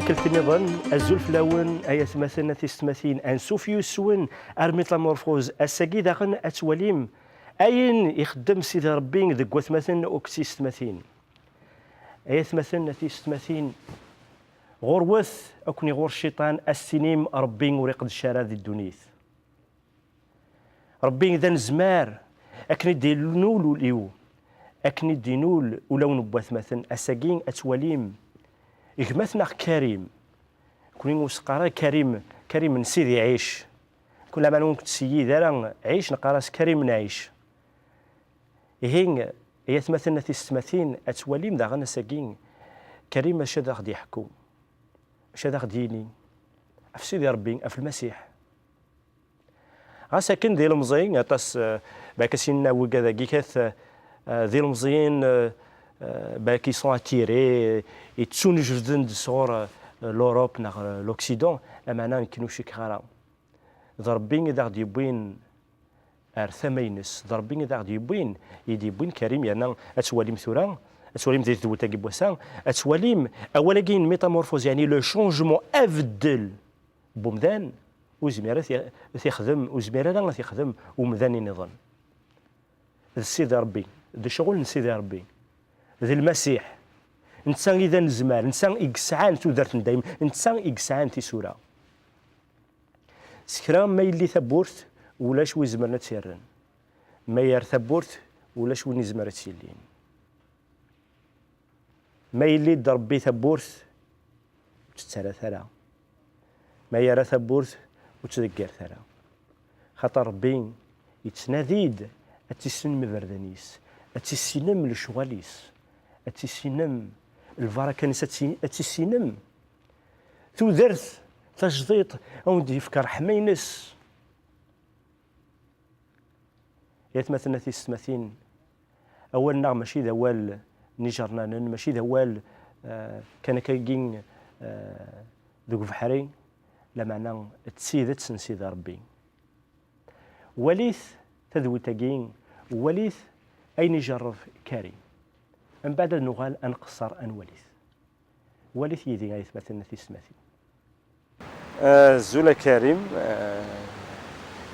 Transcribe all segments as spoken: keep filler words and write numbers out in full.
Tikkelt nniḍen, azul fell-awen, ay atmaten, a tisetmatin, ansuf yis-wen ar Métamorphose. Ass-agi daɣen ad twalim ayen ixeddem Sidi Ṛebbi deg watmaten akked tisetmatin. Ay atmaten, a tisetmatin, ɣurwet ad ken-iɣur cciṭan, ad s-tinim Ṛebbi ur iqeddec ara di ddunit. Ṛebbi d anezmar, akken i d-ilul ul-iw, akken i d-inul ulawen n watmaten. Ass-agi ad twalim gma-tneɣ Karim. Nekni ur s-qqar ara Karim, Karim n Sidi Ɛic. Kul lameɛna ur nettseyyid ara Ɛic, neqqar-as Karim n Ɛic. Ihi, ay atmaten, a tisetmatin, ad twalim daɣen ass-agi Karim acu ad aɣ-d-yeḥku, acu ad aɣ-d-yini ɣef Sidi Ṛebbi, ɣef Lmasiḥ. Ɣas akken d ilemẓi, aṭas, eh, balak ad s-inin wigad-agi kat, eh, d ilemẓiyen, eh, eh, balak ils sont attirés, yettunejbden-d sɣur, eh, l'Europe neɣ, eh, l'Occident, lameɛna nekk ur cikkeɣ ara. D Ṛebbi i d aɣ-d-yewwin ar tama-ines, d Ṛebbi i d aɣ-d-yewwin, i d-yewwin Karim, yerna ad twalim tura, ad twalim di tedwilt-agi n wass-a, ad twalim awal-agi n métamorphose, yeɛni le changement, abeddel n umdan, ur yezmir ara t-, t-ixdem, ur yezmir ara ad t-ixdem umdan-nniḍen. D Sidi Ṛebbi, d ccɣel n Sidi Ṛebbi, d Lmasiḥ. Netta i d anezmar, netta i yesɛan tudert n dayem, netta i yesɛan tisura. S kra, ma yelli tawwurt, ulac wi izemren ad tt-irren. Ma yerr tawwurt, ulac win izemren ad tt-yellin. Ma yelli-d Ṛebbi tawwurt, ur tt-ttarrat ara. Ma yerra tawwurt, ur ttdeggiret ara. Xaṭer Ṛebbi yettnadi-d ad tissinem iberdan-is, ad tissinem lecɣal-is, ad tissinem lbaraka-ines, ad ti-, ad tissinem tudert tajdiṭ, ad wen-d-yefk ṛṛeḥma-ines. Ay atmaten, a tisetmatin, awal-nneɣ mačči d awal n ijernanen, mačči d awal, eh, kan akkagi, eh, deg ubeḥri, lameɛna d tidet n Sidi Ṛebbi. Walit tadwilt-agi, walit ayen ijerreb Karim. Mbeɛd ad nuɣal ad nqeṣṣer ad nwali-t. Walit yid-i, ay atmaten, a tisetmatin. Azul a Karim, eh,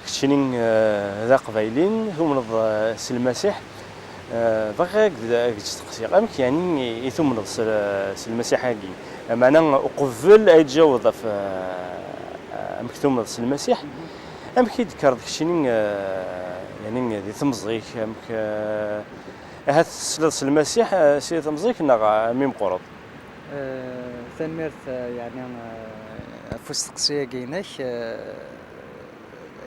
keččini, eh, d aqbayli, tumneḍ, eh, s Lmasiḥ. Eh, bɣiɣ ad k-d-, ad k-d-steqsiɣ, amek yeɛni i tumneḍ s, s Lmasiḥ-agi? Meɛna uqbel ay d-tjawweḍ ɣef, eh, amek tumneḍ s Lmasiḥ, amek i d-tekkreḍ keččini, eh, yeɛni di temẓi-k, amek, eh, ahat tesliḍ s Lmasiḥ, eh, si temẓi-k neɣ, eh, mi meqqreḍ? Eh, tanemmirt, eh, yeɛni, eh, ɣef usteqsi-agi-inek, eh,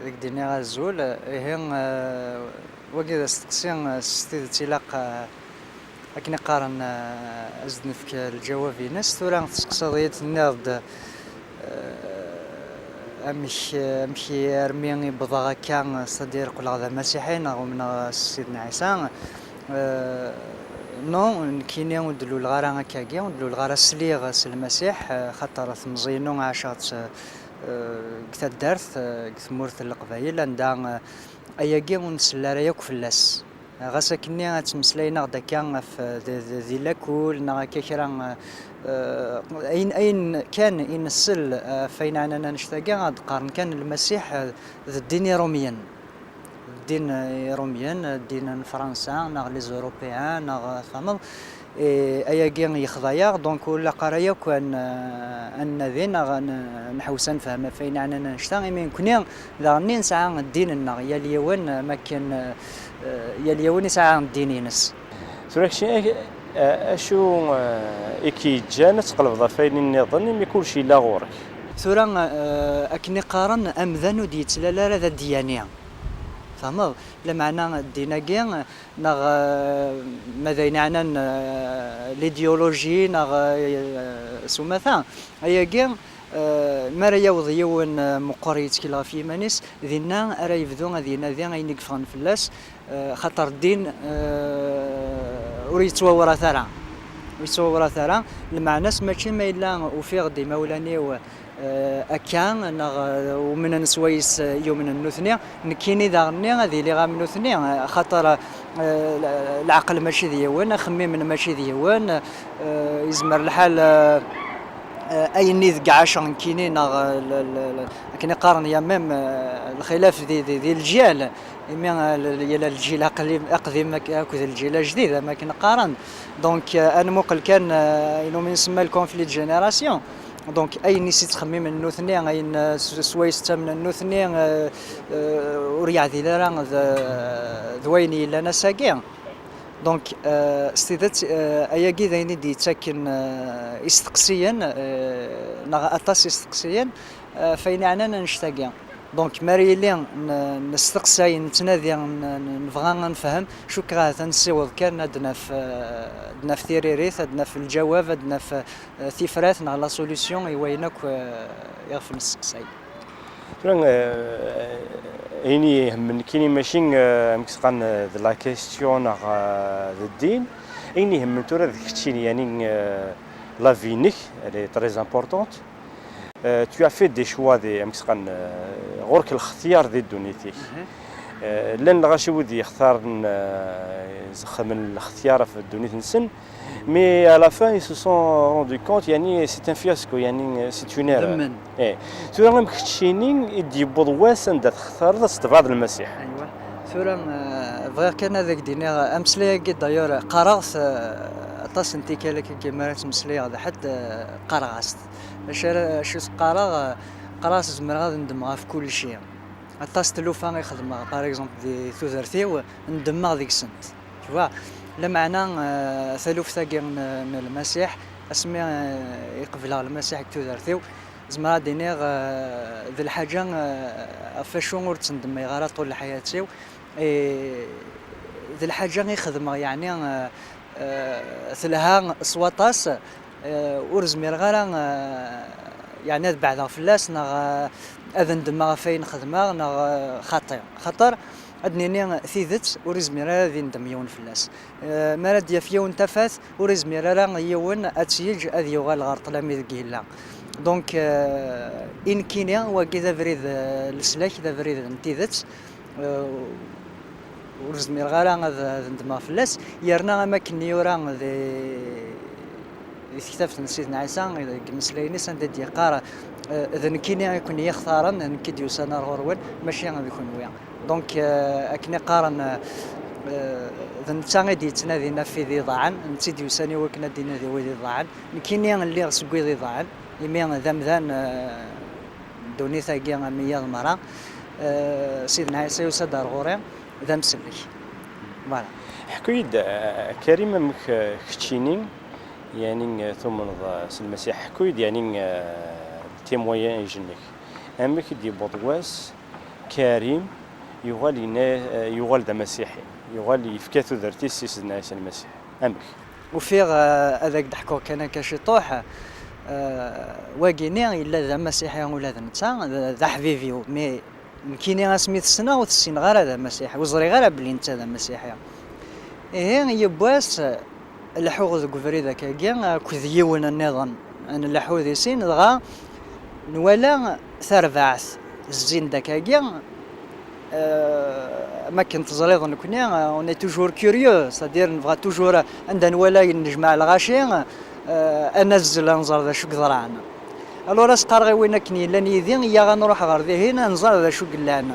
ad k-d-iniɣ azul. Ihi, eh, wagi d asteqsi, eh, s tidet ilaq, eh, akken i qqaren, eh, ad s-d-nefk lǧawab-ines. Tura testeqsiḍ-iyi-d, tenniḍ-d, eh, amek, amek i armi i wwḍeɣ akka, c'est-à-dire qqleɣ d amasiḥi neɣ umneɣ s Sidna Ɛisa. Eh, non, nekkini ur d-luleɣ ara akkagi, ur d-luleɣ ara sliɣ s Lmasiḥ, eh, xaṭer temẓi-inu ɛaceɣ-tt, eh, deg taddart, eh, deg tmurt n Leqbayel, anda, eh, ayagi ur nsell ara yakk fell-as. Ɣas akkenni ad ttmeslayen-aɣ-d akka ɣef, eh, di, di, di lakul neɣ akka kra, eh, ayen, ayen kan i nsell, eh, ɣef wayen ɛnan annect-agi, ad d-qqaren kan Lmasiḥ, eh, d ddin Iṛumyen. Ddin Iṛumyen, ddin n Fransa, neɣ les Européens, neɣ, tfehmeḍ, eh, ayagi yexḍa-yaɣ, donc ur ilaq ara yakk ad n-, ad nnadi neɣ ad n-, nḥewwes ad nefhem ɣef wayen ɛnan annect-a, imi nekni daɣenni nesɛa ddin-nneɣ, yal yiwen, am akken, eh, yal yiwen yesɛa ddin-ines. Tura kečči, eh, acu, eh, i k-yeǧǧan ad tqelbeḍ ɣef wayen nniḍen imi kullec yella ɣur-k? Tura, eh, akken i qqaren, amdan ur d-yettlal ara d adyani. Tfehmeḍ? Lameɛna ddin-agi, neɣ, eh, ma d ayen ɛnan, eh, l'idéologie, neɣ, eh, s umata, ayagi, eh, mi ara yaweḍ yiwen, eh, meqqer yettkel ɣef yiman-is, dinna ara yebdu ad inadi ayen i yeffɣen fell-as, eh, xaṭer ddin, eh, ur yettwawrat ara. Ur yettwawrat ara. Lmeɛna-s mačči ma yella ufiɣ-d imawlan-iw, eh, akka, neɣ, eh, umnen swayes, eh, yumnen nutni, nekkini daɣenni ad iliɣ am nutni, eh, xaṭer, eh, le-, leɛqel mačči d yiwen, axemmimen mačči d yiwen, eh, yezmer lḥal, eh, Eh, ayen i deg ɛaceɣ nekkini, neɣ, eh, l-, l-, l-, akken i qqaren, il y a même, eh, lxilaf di, di, di leǧyal, imi, eh, l-, l-, yella lǧil aqdim, aqdim ak-, akked lǧil ajdid, am akken qqaren. Donc, eh, ad nmuqel kan, eh, ayen umi nsemma le conflit de génération. Donc, ayen i s-ittxemmimen nutni, ayen, eh, s-, swayes ttamnen nutni, eh, eh, ur yeɛdil ara d, d wayen yellan ass-agi. Donc, eh, s tidet, eh, ayagi d ayen i d-yettakken, eh, isteqsiyen, eh, neɣ aṭas isteqsiyen, eh, f ayen yeɛnan annect-agi. Donc, mi ara yili n-, nesteqsay, nettnadi, n-, n-, nebɣa ad nefhem, cukkeɣ ahat ad nessiweḍ kan ad naf, eh, ad naf tiririt, ad naf lǧawab, ad naf, eh, tifrat neɣ la solution i wayen akk, eh, iɣef nesteqsay. Tura, eh, ayen i ihemmen nekkini mačči, eh, amek s-qqaren, eh, d la question neɣ, eh, d ddin. Ayen i ihemmen tura d keččini, yani, eh, la vie-inek, elle est très importante. Eh, tu as fait des choix, des, amek s-qqaren, eh, ɣur-k lextyar di ddunit-ik. Eh, llan lɣaci wid yextaren, eh, xedmen lextyar ɣef ddunit-nsen, mais à la fin, ils se sont rendus compte, yani, c'est un fiasco, yani, c'est une erreur. Demmen. Eh, tura am keččini i d-yewweḍ wass anda textareḍ ad tettebɛeḍ Lmasiḥ. Aywa. Tura, eh, bɣiɣ kan ad ak-d-iniɣ, ameslay-agi, d'ailleurs, qqareɣ-t, eh, aṭas n tikkal akka, mi ara ttmeslayeɣ d ḥedd, eh, qqareɣ-as-t. Acu ara, acu s-qqareɣ, eh, qqareɣ-as zemreɣ ad ndemmeɣ ɣef kulci. Aṭas n tlufa i xedmeɣ, par exemple, di tudert-iw, ndemmeɣ deg-sent. Tu vois, lameɛna, eh, taluft-agi n, n Lmasiḥ, asmi, eh, i qebleɣ Lmasiḥ deg tudert-iw, zemreɣ ad d-iniɣ, eh, d lḥaǧa, eh, ɣef wacu ur ttendemmiɣ ara ṭul lḥayat-iw. Eh, d lḥaǧa i xedmeɣ, yeɛni, eh, eh, telha s waṭas, eh, ur zmireɣ ara, eh, yeɛni ad beɛdeɣ fell-as, neɣ, eh, ad ndemmeɣ ɣef wayen xedmeɣ, neɣ, eh, xaṭi. Xaṭer, ad d-nini tidet, ur izmir ara ad indem yiwen fell-as. Eh, mi ara d-yaf yiwen tafat, ur izmir ara yiwen ad tt-yeǧǧ ad yuɣal ɣer ṭṭlam ideg yella. Donc, eh, i nekkini, wagi d abrid, eh, n leslak, d abrid n tidet. Eh, ur zmireɣ ara ad, ad ndemmeɣ fell-as. Yerna am akken yura di, di tektabt n Sidna Ɛisa, deg imeslayen-is, anda i d-yeqqar, eh, "D nekkini i ken-yextaren, d nekk i d-yusan ar ɣur-wen, mačči d kenwi." Donc, eh, akken i qqaren, eh, d netta i d-yettnadin ɣef wid iḍaɛen, d netta i d-yusan i wakken ad d-inadi wid iḍaɛen. Nekkini lliɣ seg wid iḍaɛen, imi d amdan, eh, ddunit-agi am wiyaḍ merra, eh, Sidna Ɛisa yusa-d ar ɣur-i d amsellek. Voilà. Ḥku-yi-d, eh, Karim, amek, eh, keččini, yani, eh, tumneḍ, eh, s Lmasiḥ? Ḥku-yi-d, yani, eh, témoignage-inek. Amek i d-yewweḍ wass Karim yuɣal yenna, eh, yuɣal d amasiḥi, yuɣal yefka tudert-is i Sidna Ɛisa Lmasiḥ? Amek? Ufiɣ, eh, ad ak-d-ḥkuɣ kan akka ciṭuḥ, eh, wagini yella d amasiḥi ula d netta, d, d aḥbib-iw, mais nekkini asmi t-ssneɣ ur t-ssineɣ ara d amasiḥi, ur ẓriɣ ara belli netta d amasiḥi. Ihi, yiwwas, leḥḥuɣ deg ubrid akkagi akked yiwen nniḍen, nleḥḥu di sin, dɣa nwala tarbaɛt zzin-d akkagi, eh, am akken teẓriḍ nekkni, eh, on est toujours curieux, c'est-à-dire nebɣa toujours, anda nwala yennejmaɛ lɣaci, eh, ad nazzel ad nẓer d acu yeḍran. Alors, as-qqareɣ i win akken yellan yid-i, iyya ad nruḥ ɣer dihin, ad nẓer d acu yellan.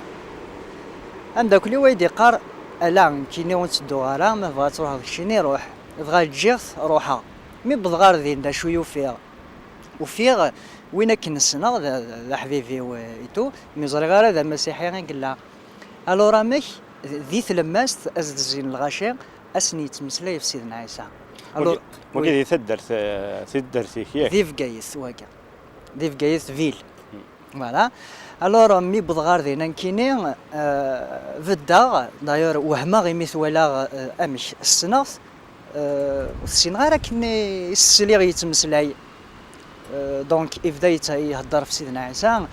Ameddakel-iw ay d-iqqar, ala, nekkini ur ttedduɣ ara, ma tebɣa ad truḥeḍ keččini, ruḥ. Dɣa ǧǧiɣ-t, ruḥeɣ. Mi wwḍeɣ ɣer din, d acu i ufiɣ? Ufiɣ win akken ssneɣ, d, d, d aḥbib-iw, eh, et tout, mi ẓriɣ ara d amasiḥi i yella. Alors, amek, di tlemmast, as-d-zzin lɣaci, ad sen-yettmeslay ɣef Sidna Ɛisa. Alors, wagi, wagi oui. Di taddart, eh, taddart-ik, yak? Di Bgayet, wagi. Di Bgayet, ville. Hmm. Voilà. Alors, mi wwḍeɣ ɣer din, nekkini, eh, beddeɣ, d'ailleurs, wehmeɣ imi t-walaɣ, eh, amek ssneɣ-t, eh, ur t-ssineɣ ara akken i s-sliɣ yettmeslay. Eh, donc, ibda yetta-, ihedder ɣef Sidna Ɛisa.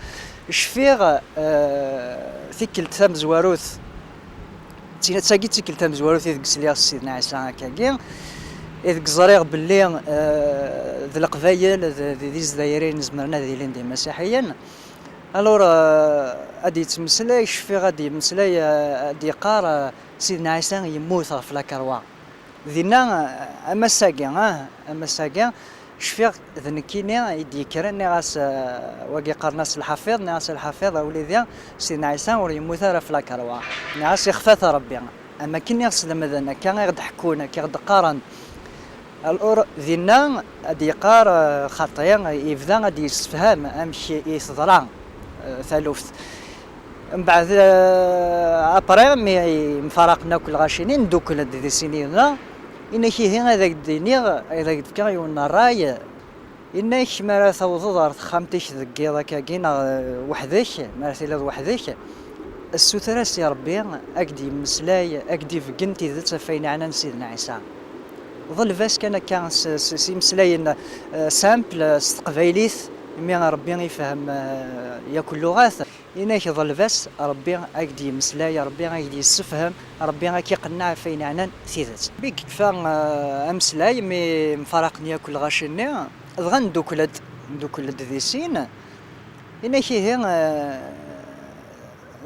Cfiɣ, eh, tikkelt tamezwarut, d tin, d tagi d tikkelt tamezwarut ideg sliɣ s Sidna Ɛisa akkagi, ideg ẓriɣ belli, eh, d Leqbayel, d, d, d Izzayriyen zemren ad ilin d imasiḥiyen. Alors, eh, ad yettmeslay, cfiɣ ad yemmeslay, eh, ad yeqqar, eh, Sidna Ɛisa yemmut ɣef lakerwa. Dinna, eh, am ass-agi, ah, am ass-agi, Cfiɣ d nekkini i d-yekkren, nniɣ-as, eh, wagi qqaren-as lḥafiḍ, nniɣ-as lḥafiḍ a wlidi, Sidna Ɛisa ur yemmut ara ɣef lakerwa. Nniɣ-as ixfa-t Rebbi. Am akken i ɣ-slemden, akka i ɣ-d-ḥekkun, akka i ɣ-d-qqaren. Alors, dinna ad d-yeqqar, eh, xaṭi, yebda ad d-yessefham amek i teḍra, eh, taluft. Mbeɛd, eh, après, mi mfaraqen akk lɣaci-nni, ndukkel-d di sin yid-neɣ, inak ihi ad ak-d-iniɣ, ad ak-d-fkeɣ yiwen n ṛṛay, inak mi ara tawḍeḍ ɣer texxamt-ik deg yiḍ akkagi neɣ, eh, weḥd-k, mi ara tiliḍ weḥd-k, ssuter-as i Ṛebbi ad k-d-yemmeslay, ad k-d-ibeggen tidet ɣef wayen yeɛnan Sidna Ɛisa. Ḍleb-as kan akka s, s, s imeslayen, eh, simple, s teqbaylit, imi Ṛebbi ifhem, eh, yakk lluɣat. Inak ḍleb-as Ṛebbi ad k-d-yemmeslay, Ṛebbi ad k-d-yessefhem, Ṛebbi ad k-iqenneɛ ɣef wayen yeɛnan tidet. Mi yekfa, eh, ameslay, mi mfaraqen yakk lɣaci-nni, dɣa ndukkel-d, ndukkel-d di sin. Inak ihi, eh,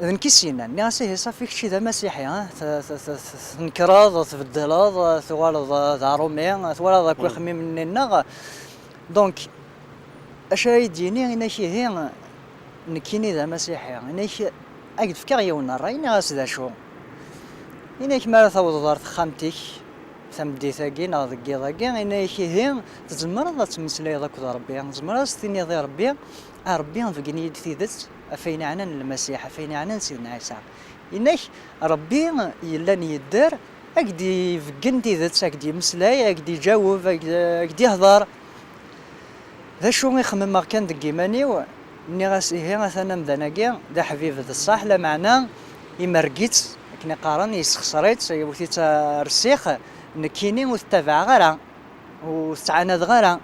d nekk i s-yennan. Nniɣ-as ihi ṣafi kečči d amasiḥi, eh? T-, t-, t-, t-, tnekreḍ, tbeddleḍ, tuɣaleḍ d aṛumi, twalaḍ akk ixemmimen-nni-nneɣ. Donc, acu ara yi-d-yini, inak ihi nekkini d amasiḥi, inak ad k-d-fkeɣ yiwen n ṛṛay, nniɣ-as d acu? Inak mi ara tawḍeḍ ɣer texxamt-ik tameddit-agi neɣ deg yiḍ-agi, inak ihi tzemreḍ ad temmeslayeḍ akked Ṛebbi, tzemreḍ ad s-tiniḍ i Ṛebbi, a Ṛebbi beggen-iyi-d tidet ɣef wayen yeɛnan Lmasiḥ, ɣef wayen yeɛnan Sidna Ɛisa. Inak Ṛebbi yellan yedder, ad k-d-ibeggen tidet, ad k-d-yemmeslay, ad k-d-iǧaweb, ad k-d-, ad k-d-ihḍer. D acu i xemmemeɣ kan deg yiman-iw, nniɣ-as ihi atan amdan-agi d aḥbib d ṣṣeḥ, lameɛna imerreg-itt, akken i qqaren, yessexṣer-itt, yewwet-itt ar ssix, nekkini ur t-ttabaɛeɣ ara, ur t-ttɛanadeɣ ara.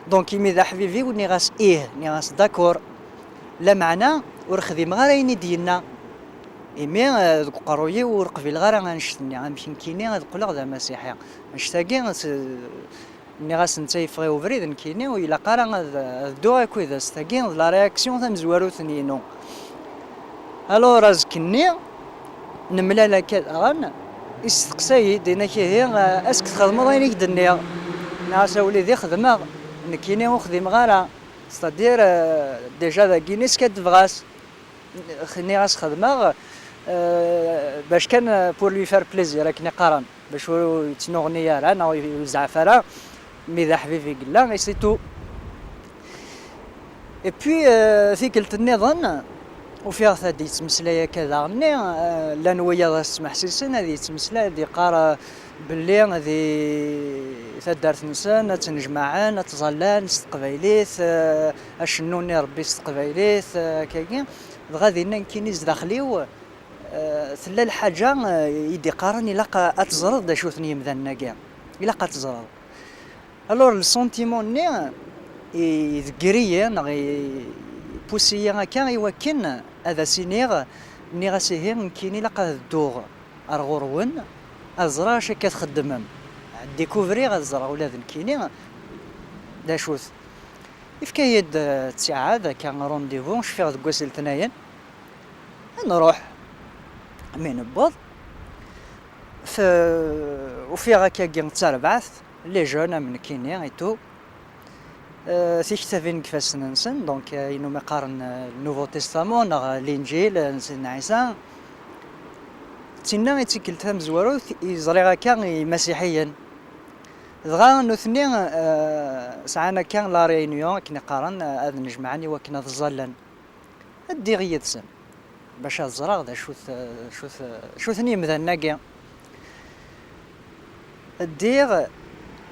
Donc imi d aḥbib-iw, nniɣ-as ih, nniɣ-as d'accord, lameɛna ur xdimeɣ ara ayen i d-yenna. Imi, eh, deg uqerruy-iw ur qbileɣ ara annect-nni, amek nekkini ad qqleɣ d amasiḥi. Annect-agi, s-, nniɣ-as netta yeffeɣ i ubrid, nekkini ur ilaq ara ad, ad dduɣ akked-s. Tagi d la réaction tamezwarut-nni-inu. Alors azekka-nni nemlal akka daɣen, isteqsa-yi-d, inak ihi, eh, est-ce que txedmeḍ ayen i k-d-nniɣ? Nniɣ-as a wlidi xedmeɣ, nekkini ur xdimeɣ ara. C'est-à-dire, euh, déjà dagi-ni skaddbeɣ-as. Nniɣ-as xedmeɣ, euh, bac kan, euh, pour lui faire plaisir, akken i qqaren. Bac ur yettnuɣni ara, neɣ ur yezɛef ara, mi d aḥbib i yella, et c'est tout. Et puis, euh, tikkelt nniḍen, ufiɣ-t ad yettmeslay akka daɣenni, euh, llan wiyaḍ ad s-ttmeḥsisen, ad yettmeslay, ad yeqqar, euh, belli di taddart-nsen ad ttnejmaɛen, ad ttẓallan s teqbaylit, eh, ad cennun i Ṛebbi s teqbaylit, eh, akkagi. Dɣa dinna nekkini zdaxel-iw, eh, tella lḥaǧa, eh, i d-iqqaren ilaq ad teẓreḍ d acu-ten yimdanen-agi. Ilaq ad teẓreḍ. Alors, le sentiment-nni idegger-iyi, neɣ ipusi-yi akka i wakken ad as-iniɣ, nniɣ-as ihi, nekkini ilaq ad dduɣ ar ɣur-wen, ad ẓreɣ acu akka txeddmem. Ad découvrir, ad ẓreɣ ula d nekkini d acu-t. Yefka-yi-d, eh, ttiɛad, akka rendez-vous, cfiɣ deg wass n letnayen. Ad nruḥ. Mi newweḍ, f-, ufiɣ akkagi d tarbaɛt, les jeunes am nekkini et tout. Eh, tiktabin deg ifassen-nsen, donc, eh, ayen umi qqaren, eh, le Nouveau Testament neɣ Linǧil, eh, n Sidna Ɛisa. D tinna i d tikkelt tamezwarut i ẓriɣ akka imasiḥiyen. Dɣa nutni, eh, sɛan akka la réunion, akken i qqaren, eh, ad nnejmaɛen i wakken ad ẓẓallen. Ddiɣ yid-sen bac ad ẓreɣ d acu-t, acu-t, acu-ten yimdanen-agi. Ddiɣ,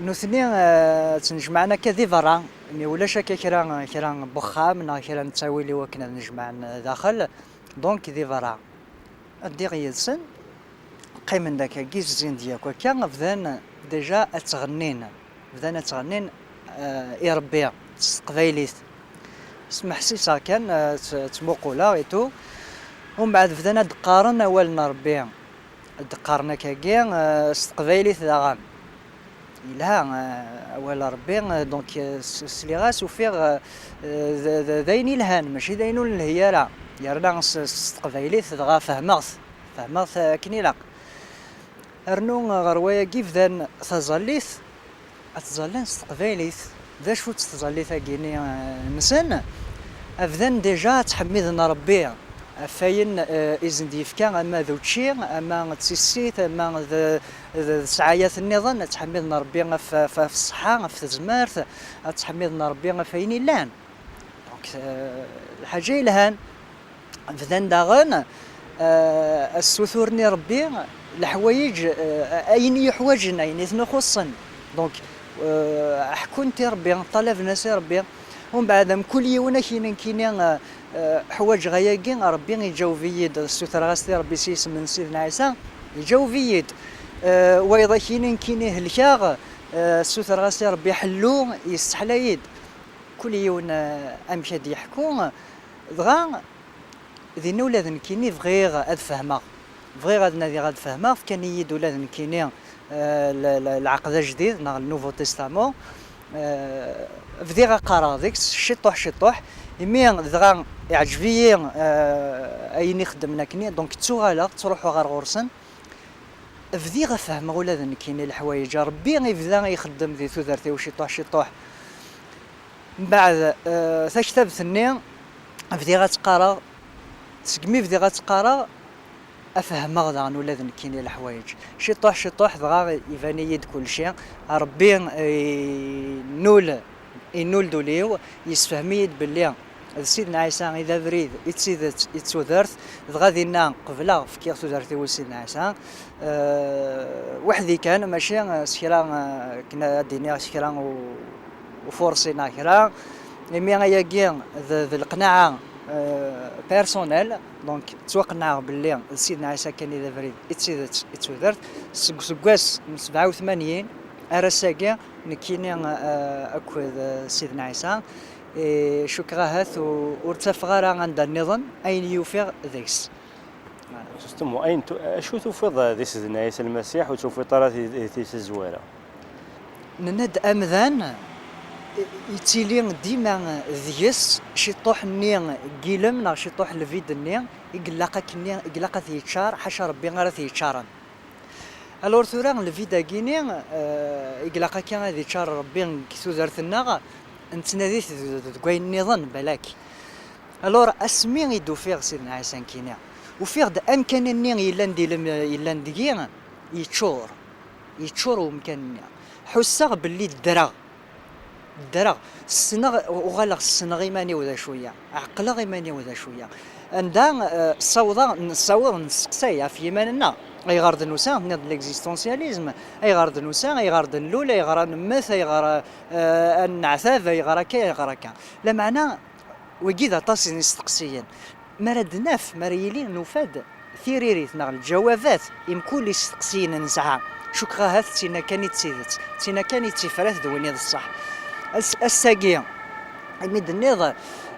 nutni, eh, ttnejmaɛen akka di berra, mi ulac akka kra, kra n wexxam neɣ kra n ttawil i wakken ad nejmaɛen daxel, donc di berra. Ddiɣ yid-sen, qqimen-d akkagi, zzin-d yakk akka, bdan déjà ad ttɣennin, bdan ad ttɣennin, eh, i Ṛebbi s teqbaylit. Smeḥsiseɣ kan, eh, tt-, ttmuquleɣ et tout. Umbeɛd bdan ad d-qqaren awal n Ṛebbi. Ad d-qqaren akkagi, eh, s teqbaylit daɣen. Yelha, eh, awal n Ṛebbi, eh, donc, eh, s-, sliɣ-as, ufiɣ, eh, d, d, d ayen ilhan, mačči d ayen ur nelhi ara. Yerna s, s teqbaylit dɣa fehmeɣ-t. Fehmeɣ-t akken ilaq. Rnu ɣer wayagi bdan taẓallit, ad ttẓallan s teqbaylit. D acu-tt tẓallit-agi-ni, eh, nsen? Bdan déjà ttḥemmiden Ṛebbi ɣef wayen, eh, i sen-d-yefka, ama d učči, ama d tissit, ama d, d, d ssɛayat nniḍen. Ad ttḥemmiden Ṛebbi ɣef, ɣef, ɣef ṣṣeḥḥa, ɣef tezmert, ad ttḥemmiden Ṛebbi ɣef wayen illan. Donc, eh, lḥaǧa yelhan. Bdan daɣen, eh, ssuturen i Ṛebbi leḥwayeǧ, eh, ayen i yuḥwaǧen, ayen i ten-ixuṣṣen. Donc, eh, ḥekkun-t i Ṛebbi, ṭṭalaben-as i Ṛebbi. Umbeɛd, mkul yiwen ad k-yini nekkini, eh, eh, ḥwaǧeɣ ayagi, Ṛebbi iǧaweb-iyi-d, ssutreɣ-as-t i Ṛebbi s yisem n Sidna Ɛisa, iǧaweb-iyi-d. Eh, wayeḍ ad k-yini nekkini helkeɣ, eh, ssutreɣ-as i Ṛebbi ḥellu, yesseḥla-yi-d. Kul yiwen, eh, amek ad d-yeḥku. Dɣa, dinna ula d nekkini bɣiɣ ad fehmeɣ. Bɣiɣ ad nadiɣ ad fehmeɣ. Fkan-iyi-d ula d nekkini, eh, le-, le-, lɛeqd ajdid neɣ le Nouveau Testament. Eh, bdiɣ qqareɣ deg-s ciṭuḥ ciṭuḥ. Imi dɣa iɛǧeb-iyi, eh, ayen i xeddmen akkenni, donc ttuɣaleɣ, ttruḥuɣ ɣer ɣur-sen. Bdiɣ ad fehmeɣ ula d nekkini leḥwayeǧ. Ṛebbi ibda ixeddem di tudert-iw ciṭuḥ ciṭuḥ. Mbeɛd, eh, taktabt-nni bdiɣ ad tt-qqareɣ. Segmi bdiɣ ad tt-qqareɣ, ad fehmeɣ daɣen ula d nekkini leḥwayeǧ. Ciṭuḥ ciṭuḥ dɣa iban-iyi-d kulci. Ṛebbi, eh, inul, inul-d ul-iw, yessefhem-iyi-d belli d Sidna Ɛisa i d abrid, i d tidet, i d tudert. Dɣa dinna qebleɣ, fkiɣ tudert-iw i Sidna Ɛisa. Eh, weḥd-i kan, mačči, eh, s kra, eh, akken ad d-iniɣ, s kra u-, ufurṣi neɣ kra. Imi ayagi d, d leqnaɛa, eh, personnelle, donc ttwaqenɛeɣ belli d Sidna Ɛisa kan i d abrid, i d tidet, i d tudert. Seg useggas n sebɛa u tmanyin ar ass-agi, nekkini, eh, akked, eh, Sidna Ɛisa, eh, cukkeɣ ahat u-, ur ttafeɣ ara anda nniḍen ayen i ufiɣ deg-s. Justement, ayen tu-, acu tufiḍ di Sidna Ɛisa Lmasiḥ ur tufiḍ ara di, di, di tazwara? Nenna-d amdan, i-, yettili dima deg-s ciṭuḥ-nni n yilem neɣ ciṭuḥ n lvid-nni i ilaq akkenni, i ilaq ad t-yeččar, ḥaca Ṛebbi ara t-yeččaren. Alors tura, lvid-agi-ni, eh, i ilaq akka ad yeččar Ṛebbi deg tudert-nneɣ, nettnadi-t d-, d-, deg wayen nniḍen, balak. Alors, asmi i d-ufiɣ Sidna Ɛisa nekkini, ufiɣ-d amkan-nni yellan d ilem, yellan deg-i, yeččur. Yeččur umkan-nni. Ḥusseɣ belli ddreɣ. Ddreɣ. Ssneɣ, uɣaleɣ ssneɣ iman-iw d acu-ya. Ɛeqleɣ iman-iw d acu-ya. Anda, eh, ssawḍeɣ, nessaweḍ nesteqsay ɣef yiman-nneɣ. Ayɣer d-nusa, tenniḍ-d l'existentialisme. Ayɣer d-nusa, ayɣer d-nlul, ayɣer ad nemmet, ayɣer, eh, ad neɛtab, ayɣer akka, ayɣer akka. Lameɛna, wigi d aṭas n yisteqsiyen. Mi ara d-naf, mi ara yili, nufa-d tiririt neɣ lǧawabat i mkul isteqsiyen nesɛa. Cukkeɣ ahat d tinna kan i d tidet, d tinna kan i d tifrat d win i d ṣṣeḥ. Ass-, ass-agi, imi d-tenniḍ,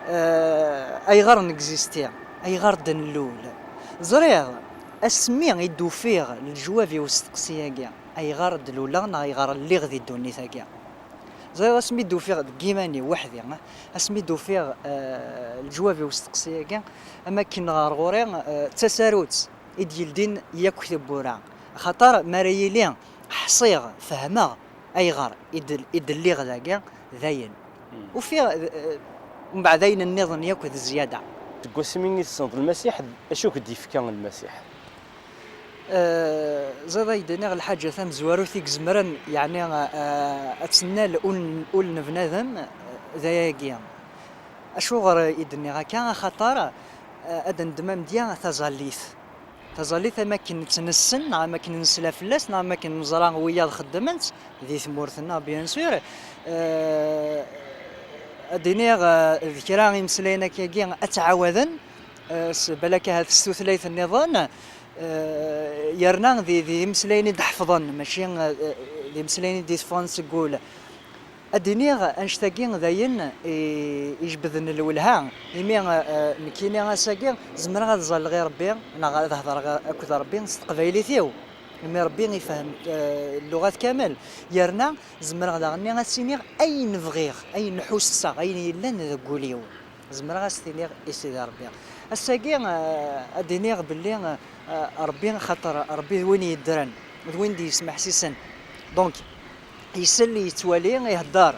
eh, ayɣer negzisti, ayɣer d-nlul, ẓriɣ asmi i d-ufiɣ leǧwab i usteqsi-agi, ayɣer d-luleɣ neɣ ayɣer lliɣ di ddunit-agi. Ẓriɣ asmi d-ufiɣ deg yiman-iw weḥd-i, asmi d-ufiɣ, eh, leǧwab i usteqsi-agi, am akken ɣer ɣur-i, eh, d tasarut i d-yeldin yakk tiwwura. Axaṭer mi ara yili ḥṣiɣ, fehmeɣ ayɣer i d-, i d-lliɣ dagi, dayen. Hmm. Ufiɣ, eh, mbeɛd ayen nniḍen yakk d zzyada. Deg wasmi i tessneḍ Lmasiḥ, acu i k-d-yefka Lmasiḥ? Eh, ẓriɣ ad k-d-iniɣ lḥaǧa tamezwarut i izemren, yeɛni, eh, ad tennal ul n, ul n bnadem, eh, d ayagi. Acuɣer i d-nniɣ akka? Axaṭer, eh, ad neddem amedya taẓallit. Taẓallit am akken nettnessen, neɣ am akken nesla fell-as, neɣ am akken neẓra wiyaḍ xeddmen-tt di tmurt-nneɣ, bien sûr. Eh, ad d-iniɣ, eh, d kra imeslayen akkagi ad ttɛawaden, eh, s, balak ahat s tutlayt nniḍen, eh, yerna di, di imeslayen i d-ḥefḍen, mačči, eh, d imeslayen i d-iteffɣen seg wul. Ad d-iniɣ, annect-agi d ayen i, ijebden lwelha, imi, eh, nekkini ass-agi zemreɣ ad ẓalleɣ i Ṛebbi, neɣ ad hedṛeɣ akked Ṛebbi s teqbaylit-iw, imi Ṛebbi ifehhem, eh, lluɣat kamel, yerna zemreɣ daɣenni ad s-iniɣ ayen bɣiɣ, ayen ḥusseɣ, ayen yellan deg wul-iw. Zemreɣ ad s-t-iniɣ i Sidi Ṛebbi. Ass-agi, eh, ad d-iniɣ belli, eh, Ṛebbi, xaṭer Ṛebbi d win yeddren, d win d-yesmeḥsisen. Donc, isell, yettwali, ihedder.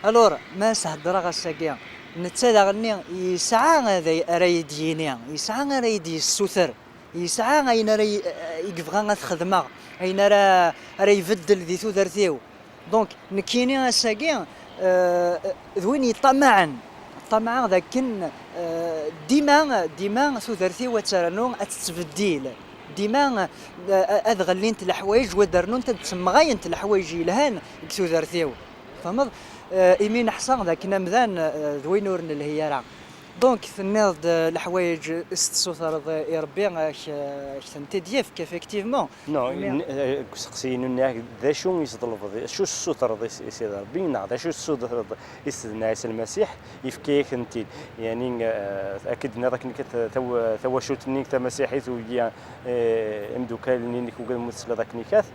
Alors, ma s-heddreɣ ass-agi, netta daɣenni yesɛa ad ay-, ara yi-d-yini, yesɛa ara yi-d-yessuter, yesɛa ayen ara y-, i yebɣa ad t-xedmeɣ, ayen ara, ara ibeddel di tudert-iw. Donc, nekkini ass-agi, euh, d win yeṭṭamaɛen, ṭṭamaɛeɣ dakken, euh, dima, dima tudert-iw ad ternu, ad tettbeddil, dima, euh, ad ɣellint leḥwayeǧ, wa ad rnunt, ad ttemɣayent leḥwayeǧ yelhan deg tudert-iw. Tfehmeḍ? Eh, imi neḥsa d akken amdan, eh, d win ur nelhi ara. Donc, tenniḍ-d, eh, leḥwayeǧ s tessutreḍ i Rebbi, ak-, ak-tent-id-yefk, effectivement. Non, imi n-, eh, deg useqsi-inu nniɣ-ak, d acu i s-tlebḍ, acu tessutreḍ i s-, i Sidi Rebbi, neɣ d acu tessutreḍ i Sidna Ɛisa Lmasiḥ, yefka-yak-tent-id? Yeɛni, eh, akken d-nniḍ akken kan taw-, tawacult-nni tamasiḥit, u ya, eh, imeddukal-nni-inek ugad mu tesliḍ akken ikat,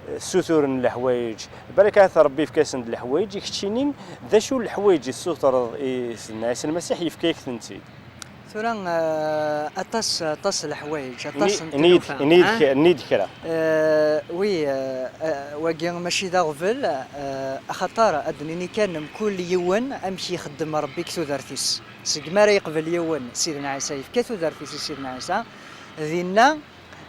eh, ssuturen leḥwayeǧ. Balak ahat Rebbi yefka-asen-d leḥwayeǧ, i keččini d acu leḥwayeǧ i tessutreḍ i Sidna Ɛisa Lmasiḥ, yefka-yak-tent-id? Tura, eh, aṭas, aṭas leḥwayeǧ, aṭas n tlufa, ini-d, ah? Ini-d kra. Eh, oui, eh, eh, wagi mačči d aɣbel, eh, axaṭer ad d-nini kan mkul yiwen amek ixeddem Rebbi deg tudert-is. Segmi ara yeqbel yiwen Sidna Ɛisa, yefka tudert-is i Sidna Ɛisa, dinna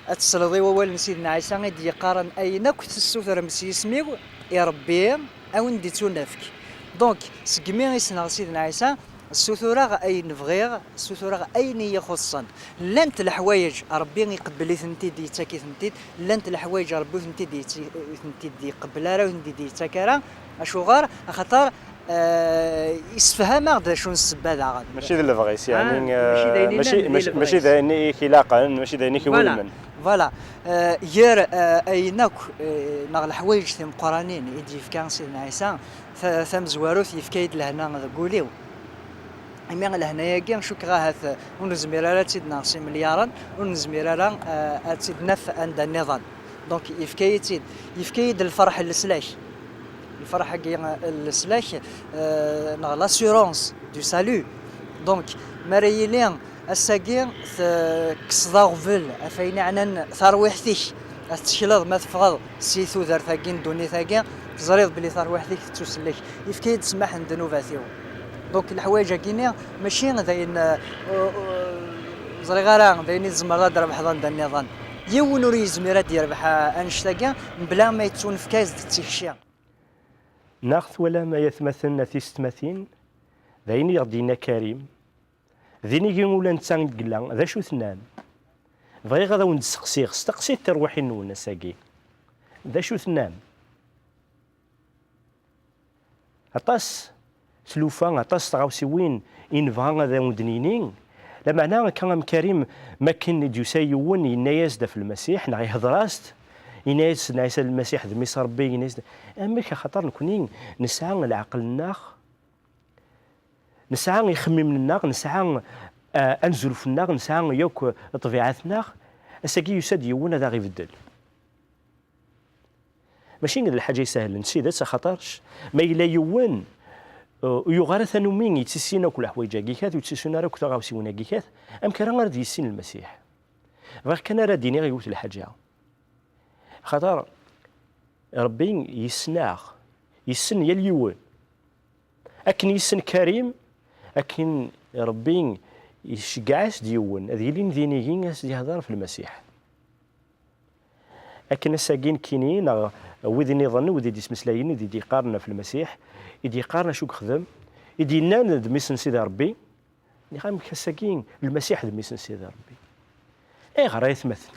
ad tesleḍ i wawal n Sidna Ɛisa i d-yeqqaren: "Ayen akk tessutrem s yisem-iw i Rebbi, a wen-d-ittunefk." Donc, segmi i ssneɣ Sidna Ɛisa, ssutureɣ ayen bɣiɣ, ssutureɣ ayen i yi-ixuṣṣen. Llant leḥwayeǧ Rebbi iqebbel-itent-id, yettak-itent-id, llant leḥwayeǧ Rebbi ur tent-id-yetti-, ur tent-id-iqebbel ara, ur tent-id-yettak ara. Acuɣer? Axaṭer, eh, yessefham-aɣ-d d acu n ssebba daɣen. Mačči d lebɣi-s, yeɛni, ah, mačči d ayen, eh, i mačči, mačči d ayen i k-ilaqen, mačči d ayen i k-iwulmen. Voilà. Eh, gar, eh, ayen akk, eh, neɣ leḥwayeǧ timeqqranin i d-yefka Sidna Ɛisa, ta-, tamezwarut, yefka-yi-d lehna deg wul-iw. Imi lehna-agi, cukkeɣ ahat, eh, ur nezmir ara ad tt-id-naɣ s imelyaṛen, ur nezmir ara, eh, ad tt-id-naf anda nniḍen. Donc, yefka-yi-tt-id. Yefka-yi-d lferḥ n leslak. Lferḥ-agi n leslak, eh, neɣ l'assurance du salut. Donc, mi ara yili ass-agi tekkseḍ aɣbel ɣef wayen yeɛnan tarwiḥt-ik, ad tettekleḍ ma teffɣeḍ si tudert-agi n ddunit-agi, teẓriḍ belli tarwiḥt-ik tettusellek. Yefka-yi-d ssmaḥ n ddnubat-iw. Donc, leḥwayeǧ-agi-nni mačči d ayen, eh, ur, ur, ẓriɣ ara d ayen i tzemreḍ ad d-trebḥeḍ anda nniḍen. Yiwen ur yezmir ad d-yerbeḥ, eh, annect-agi mebla ma yettunefk-as-d d tikci. Neɣ twalam, ay atmaten, a tisetmatin, d ayen i ɣ-d-yenna Karim, d inigi ula netta i d-yella, d acu tennam? Bɣiɣ ad awen-d-sseqsiɣ, steqsit tirwiḥin-nwen ass-agi. D acu tennam? Aṭas tlufa, aṭas tɣawsiwin i nebɣa ad awen-d-nini. Lameɛna, akka am Karim, makken i d-yusa yiwen, yenna-yas-d ɣef Lmasiḥ, neɣ ihder-as-d, yenna-yas-d Sidna Ɛisa Lmasiḥ d mmi-s n Ṛebbi, yenna-yas-d, amek, axaṭer nekni nesɛa leɛqel-nneɣ, nesɛa ixemmimen-nneɣ, nesɛa, ah, anzulef-nneɣ, nesɛa yakk ṭṭbiɛat-nneɣ, ass-agi yusa-d yiwen ad aɣ-ibeddel. Mačči d lḥaǧa isehlen s tidet, axaṭerc ma yella yiwen, uh, ur yuɣ ara tanumi, yettissin akk leḥwayeǧ-agi kat, ur yettissin ara akk taɣawsiwin-agi kat, amek ara, ara d-yissin Lmasiḥ? Bɣiɣ kan ara d-iniɣ yiwet lḥaǧa. Axaṭer Ṛebbi yessen-aɣ, yessen yal yiwen. Akken yessen Karim, akken Ṛebbi iceggeɛ-as-d yiwen ad yilin d inigi, ad s-d-yehder ɣef Lmasiḥ. Akken ass-agi nekkini, neɣ wid nniḍen, wid i d-ismeslayen, i d-yeqqaren ɣef Lmasiḥ, i d-yeqqaren acu yexdem, i d-yennan d mmi-s n Sidi Ṛebbi, nniɣ amek ass-agi Lmasiḥ d mmi-s n Sidi Ṛebbi? Ayɣer ay atmaten?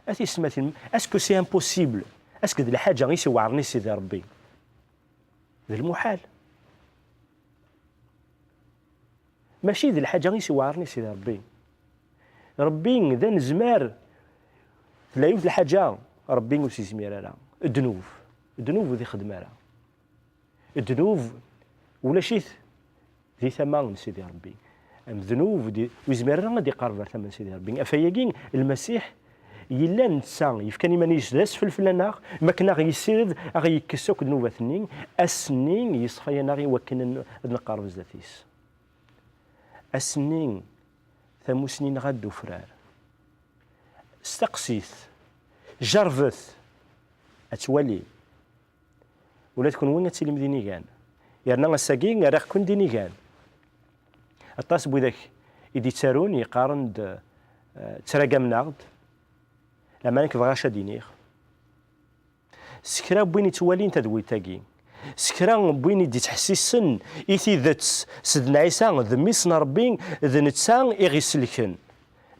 A tisetmatin, est-ce que c'est impossible? Est-ce que d lḥaǧa i s-iweɛṛen i Sidi Ṛebbi? D lmuḥal. Mačči d lḥaǧa i s-iweɛṛen i Sidi Ṛebbi. Ṛebbi d anezmar. Tella yiwet lḥaǧa Ṛebbi ur s-yezmir ara. Ddnub. Ddnub ur t-ixeddem ara. Ddnub ulac-it di tama n Sidi Ṛebbi. Amednub ur d-, ur yezmir ara ad iqerreb ar tama n Sidi Ṛebbi. Ɣef wayagi, Lmasiḥ yella netta yefkan iman-is d asfel fell-aneɣ, mi akken aɣ-yessired, aɣ-yekkes akk ddnubat-nni, ass-nni yeṣfa-yaneɣ i wakken ad neqreb zdat-is. Ass-nni, tamusni-nneɣ ad d-tufrar. Steqsit, jerbet, ad twalim. Ula d kenwi ad tilim d inigan. Yerna ass-agi rriɣ-ken d inigan. Aṭas n widak i d-ittarun, yeqqaren-d, eh, ttragam-aɣ-d. Lameɛna nekk bɣiɣ ad d-iniɣ s kra n win yettwalin tadwilt-agi, s kra n win i d-ittḥessisen i tidet, Sidna Ɛisa d Mmi-s n Ṛebbi, d netta i ɣ-iselken.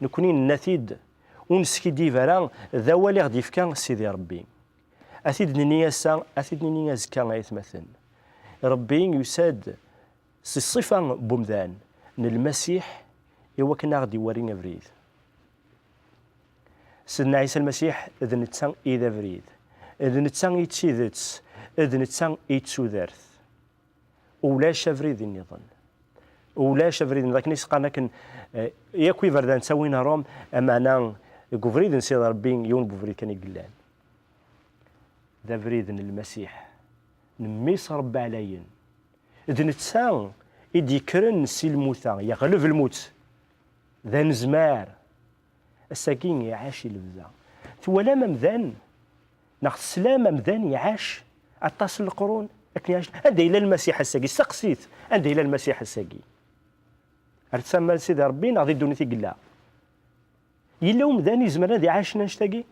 Nekkni nenna-t-id, ur neskiddib ara, d awal i ɣ-d-yefka Sidi Ṛebbi. Ad t-id-nini ass-a, ad t-id-nini azekka, ay atmaten. Ṛebbi yusa-d si ṣṣifa n wemdan, n Lmasiḥ, i wakken ad ɣ-d-iwari abrid. Sidna Ɛisa Lmasiḥ d netta i d abrid, d netta i d tidet, d netta i d tudert. Ulac abrid nniḍen. Ulac abrid nniḍen. Akken i s-qqaren akken, eh, yakk iberdan ttawin ɣer Ṛum, ameɛna deg ubrid n Sidi Ṛebbi, yiwen n ubrid kan i yellan. D abrid n Lmasiḥ, n Mmi-s Ṛebbi ɛlayen. D netta i d-yekkren si lmut-a, yeɣleb lmut. D anezmar. Ass-agi iɛac i lebda. Twalam amdan? Neɣ teslam amdan iɛac aṭas n leqrun akken iɛac? Anda yella Lmasiḥ ass-agi? Steqsit, anda yella Lmasiḥ ass-agi? Ar tama n Sidi Ṛebbi neɣ di ddunit i yella? Yella umdan izemren ad iɛacen annect-agi?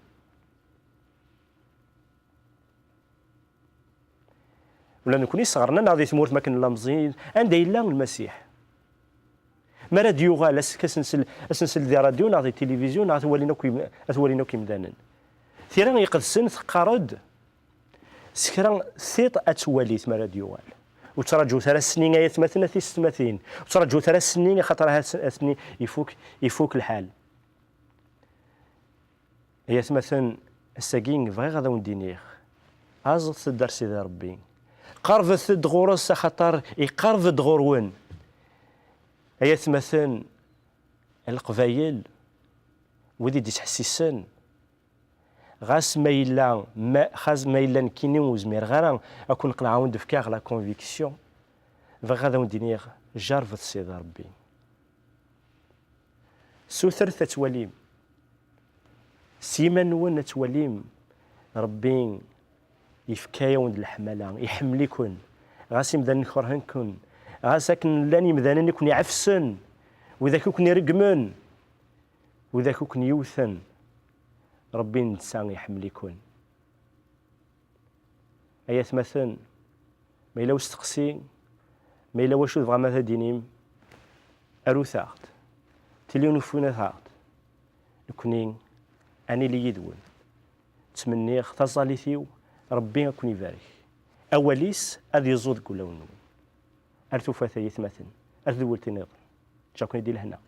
Ula d nekkni sɣernen-aɣ di tmurt mi akken nella meẓẓiyen. Anda yella Lmasiḥ? Mi ara d-yuɣal, as-, ad s-nsel, ad s-nsel di ṛṛadyu neɣ di tilivizyu neɣ ad t-walin akk im-, ad t-walin akk imdanen. Tira Iqedsen teqqar-d s kra tiṭ ad twalit mi ara d-yuɣal. Ur ttṛaǧut ara ass-nni, ay atmaten, a tisetmatin. Ur ttṛaǧut ara ass-nni, axaṭer ahat ass-nni ifuk, ifuk lḥal. Ay atmaten, ass-agi bɣiɣ ad awen-d-iniɣ, aẓet-d ar Sidi Ṛebbi. Qerbet-d ɣur-s, axaṭer iqerreb-d ɣur-wen. Ay atmaten, Leqbayel, wid i d-ittḥessisen, ɣas ma yella, ma, xas ma yella nekkini ur zmireɣ ara ad ken-qenɛeɣ, ad wen-d-fkeɣ la conviction, bɣiɣ ad awen-d-iniɣ, jerbet Sidi Ṛebbi. Sutret ad twalim. S yiman-nwen ad twalim Ṛebbi yefka-yawen-d leḥmala, iḥemmel-iken. Ɣas imdanen kerhen-ken, ɣas akken llan yimdanen i ken-iɛefsen, widak i ken-ireggmen, widak i ken-yewten, Ṛebbi netta iḥemmel-iken. Ay atmaten, ma yella usteqsi, ma yella wacu tebɣam ad d-tinim, arut-aɣ-d. Tiliwnuffunat-aɣ-d. Nekkni ad nili yid-wen. Ttmenniɣ taẓallit-iw, Ṛebbi ad ken-ibarek. Awal-is ad iẓu deg wulawen-nwen. Ar tufat ay atmaten, ar tedwiltin-nniḍen. Ǧǧaken-id di lehna.